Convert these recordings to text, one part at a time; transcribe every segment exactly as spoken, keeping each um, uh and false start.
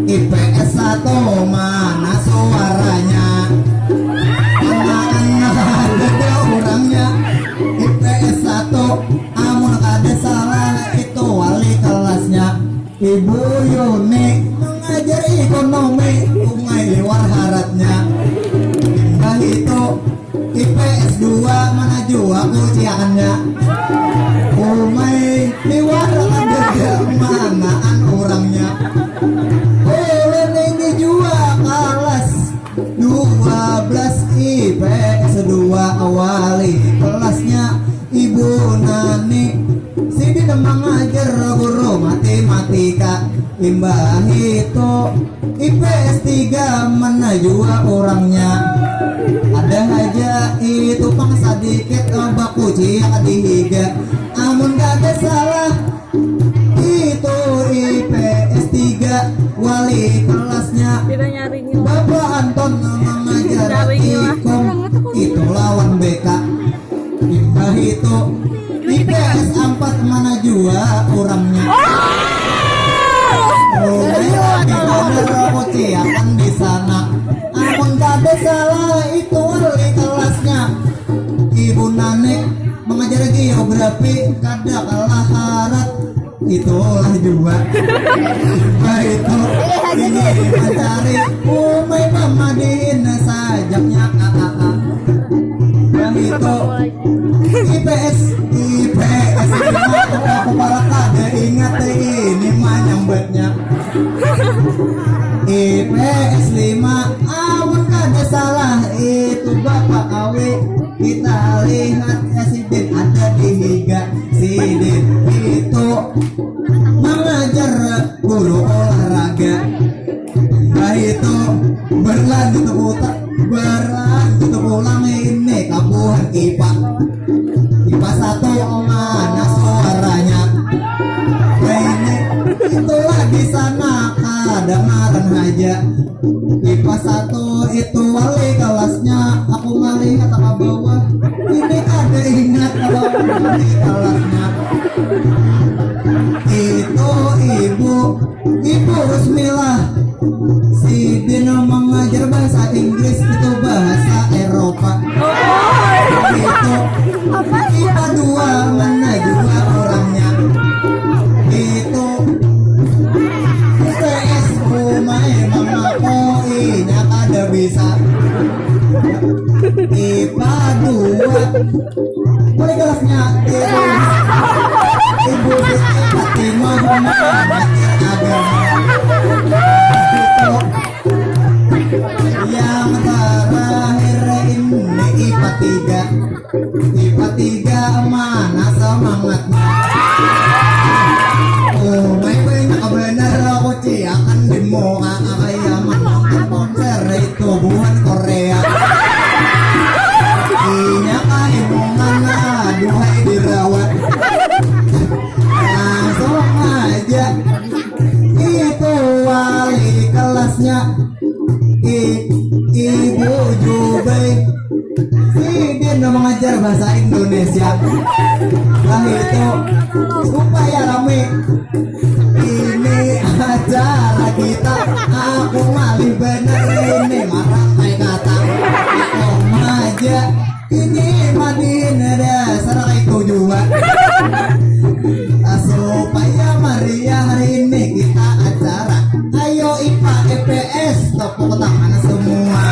I P S satu mana suaranya? Mana ada urangnya? I P S satu amun kada salah itu wali kelasnya. Ibu Yuni mengajar ekonomi, umai liwar haratnya. Imbah itu I P S dua mana jua kuciakannya. Umai liwar ada manaan urangnya. Ulun ini jua kalas dua belas I P S dua, wali kelasnya Ibu Nani. Sidin mangajar guru matematika. Imbah itu I P S tiga mana jua urangnya. Ada haja itu pang sadikit bakuciak di higa. Amun kada salah itu I P S tiga wali kelasnya Bapak Anton mengajar ikom itu lawan B K. Imbah itu I P S empat mana jua urangnya. Mulai lagi bener kuciakan di sana. Amun kada salah itu wali kelasnya Ibu Nani mengajar geografi kada kalah harat. Itulah jua. Imbah itu ini mencari umai pamadihin sajaknya. Imbah itu I P S, I P S lima, aku pala kada ingat ini mah nyambatnya. I P S lima, amun kada salah itu Bapak Awi. Kita lihat ya sidin ada di higa. Sidin itu mengajar guru olahraga. Imbah itu berlanjut putar, berlanjut pulang ini kabuhan I P A. I P A satu mana suaranya? Ini itulah di sana kadangaran haja. I P A satu itu wali kelasnya, aku melihat ke bawah. Ini kada ingat kalau wali kelasnya. Itu ibu, ibu Rusmila. Sidin mengajar bahasa Inggris itu bahasa Eropa. Itu I P A dua mana jua urangnya. Itu I P S umai mamakoinya kada bisa. I P A dua. Mulai kelasnya ibu, ibu Siti Fatimah mengajar agama. Itu yang terakhir ini I P A tiga. I P A tiga mana semangatnya? Oh, main banyak benar aku ciakan di muka kayak menonton konser itu buhan Korea. Inya kaimungan, aduhai dirawat. Langsung aja itu wali kelasnya. I, ibu Jubai. Sidin mengajar bahasa Indonesia. Nah itu supaya rame. Ini acara kita, aku malih bener ini marah kayak kata. Om aja ini Madinah dasar kayak itu juga. Supaya meriah hari ini kita acara. Ayo I P A I P S tepuk tangan semua.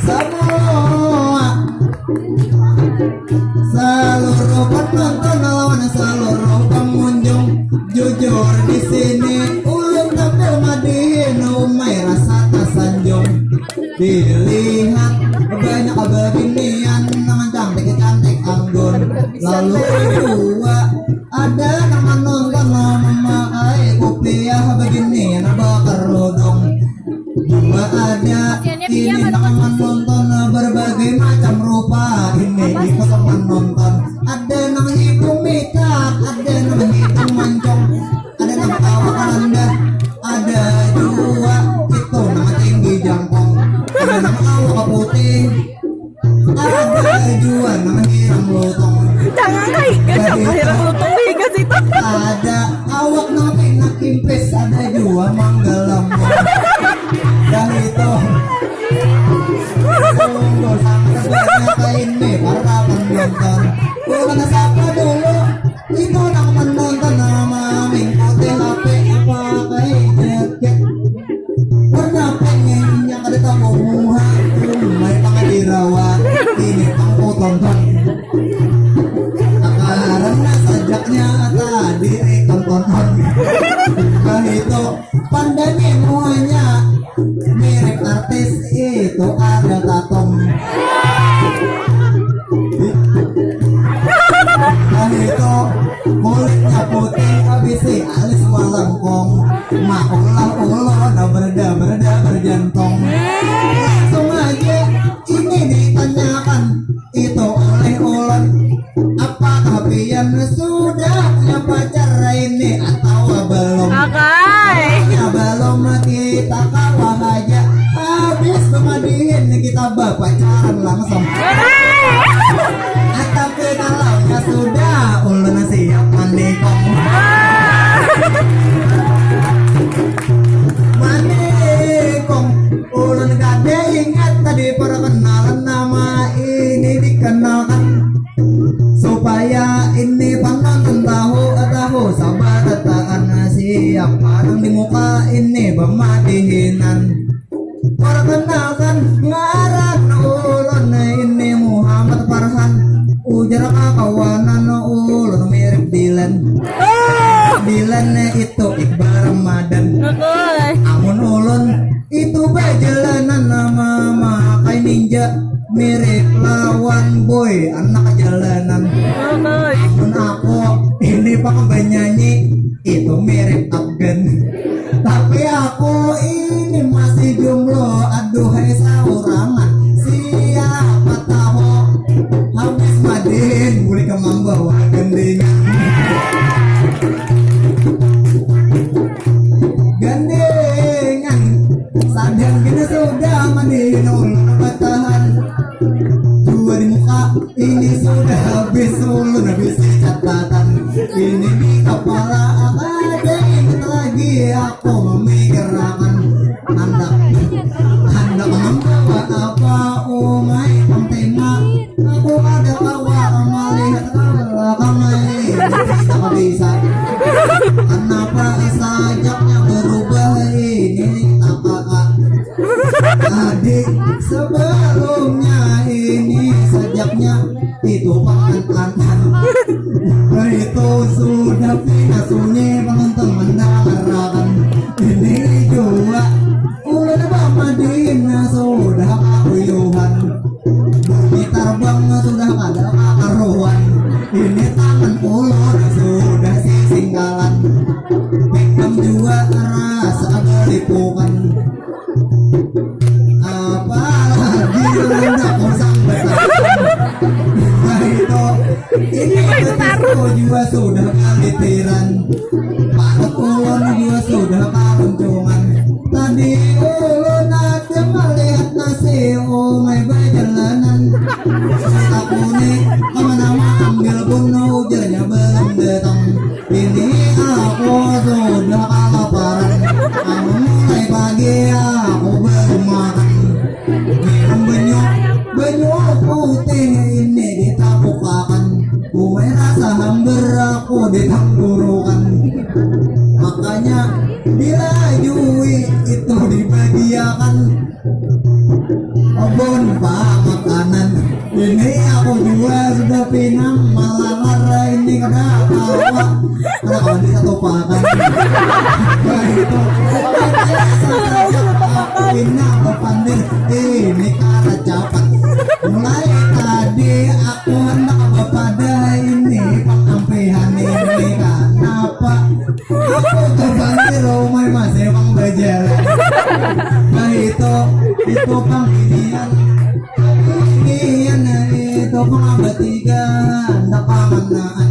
Semua. Seluruh penonton lawan seluruh pengunjung, jujur di sini ulun tampil madihin umai rasa tasanjung. Dilihat banyak bebinian nang cantik-cantik anggun. Lalu dua ada nang menonton memakai kupiah bebinian bakerudung. Dua ada ini nang menonton berbagai macam rupa ini ikut menonton. Ada nang hidung mikat, ada nang hidung mancong, ada nang kawa kalanda, ada dua itu nang tinggi jangkong, ada nang kawa putih, ada dua nang hirang lotong. Jangan kayak gitu, hirang lotong di situ. Ada Tadi, eh, tontonan. Nah, itu pandemi muanya mirip artis itu ada tatung. Nah, itu kulitnya putih habis si alis malengkong. Maulah ulun berda berda berjantong. Langsung aja ini ditanyakan itu oleh ulun. Apakah pian sudah punya pacar ini atau belum? Oke. Ya belum, kita kawa aja. Habis pemadihin kita bapacaran langsung. Tapi kalau ya sudah, ulun siap manikung. Manikung, ulun kada ingat tadi perkenalan nama ini dikenalkan. Supaya ini penonton tahu, tahu sabar tahan siapa nang di muka ini pemadihinan. Perkenalkan, ngaran ulun ini Muhammad Farhan. Ujar kakawanan ulun mirip Dilan. Dilan itu Iqbal Ramadan. Amun ulun itu bajalanan mamakai ninja, mirip lawan boy anak jalanan. Amun aku ini pang banyanyi itu mirip Afgan. Tapi aku ini masih jomblo, aduhai saurangan. Siapa tahu habis madin boleh ke membawa gendingan. Gendingan sadang kena sudah madin ulun bertahan. Dua di muka ini sudah habis ulun habis catatan. Ini di kepala ada ingat lagi aku memikirkan. Handak, handak membawa apa umai pang tema. Aku ada kawa melihat ke belakang ai. Bisa bisa. Kenapa sajaknya berubah ini tak kakak? Tadi sebelumnya ini sajaknya itu pangan-pangan. Itu sudah pindah sunyi penonton mendengarkan. Ini juga ulun bamadina sudah kakuyuhan. Bumi tarbang sudah kada kakaruan. Ini tangan ulun sudah sisingkalan. Pekam jua rasa balipukan. Apalagi nanda kusang betakan. Nah itu, ini betisku jua sudah kalitiran. Parut ulun jua sudah karuncuman. Tadi ulun aja malihat nasi umai bajalanan. Takuni kemana ambil pun ujarnya belum datang. Ini aku sudah kalaparan. Aku mulai pagi aku belum makan. Minum banyu, banyu putih ini ditapukakan. Umai rasa hambar aku ditanggurukan. Makanya bila jui itu dibagiakan, abon pamakanan. Ini aku jua sudah pinang malalar ini kada apa-apa. Kada kawan di satu pakan. Nah, itu. Pinang bepandir. Ini kada capat. Mulai tadi aku hendak bapadah ini pangampihan ini kanapa? Aku terbang di rumah masih emang berjalan. Nah itu, itu pang inian. Inian itu pang bertiga, ndak pamanaan.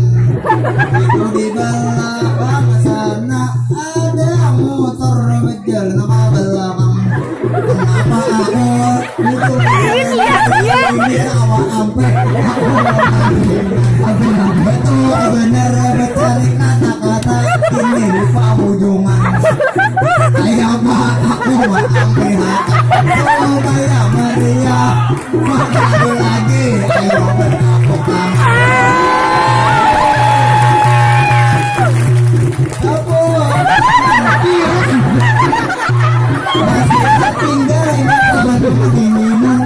Itu di belakang sana ada motor berjalan ke belakang. Kenapa aku Ini awak ampe. Betul bener mencari kata-kata ini lupa ujungan. Kayak apa aku mah ampe. Supaya meriah. Makan lagi. Ayo bertepuk tangan. Apa? Masih tinggal ini teman-teman.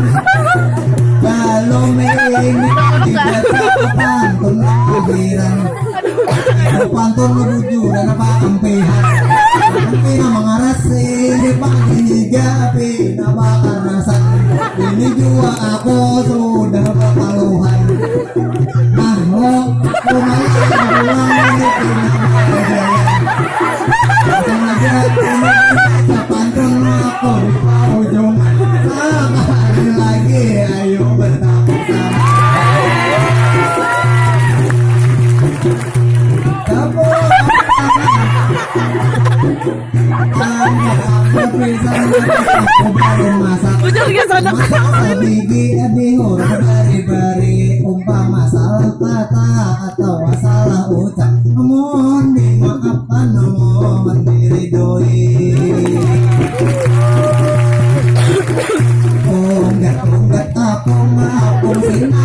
Balum ini tidak pantun pikiran. Pantun bujur dan apa ampihan. Tapi nama ngarasi pagi higa pina bakarasan. Ini jua aku sudah bakaluhan. Nah lo, lumayan pulang ini pina bakarasan. Sengaja ini pantun aku di paujunan. Sekali lagi ayo bertemu. Bujur gak sadar. Gigi di huruf bari-bari, umpama salah kata atau salah ucap, mohon dimaafkan, mohon diridoi. Unggat-unggat apung, apung sinar.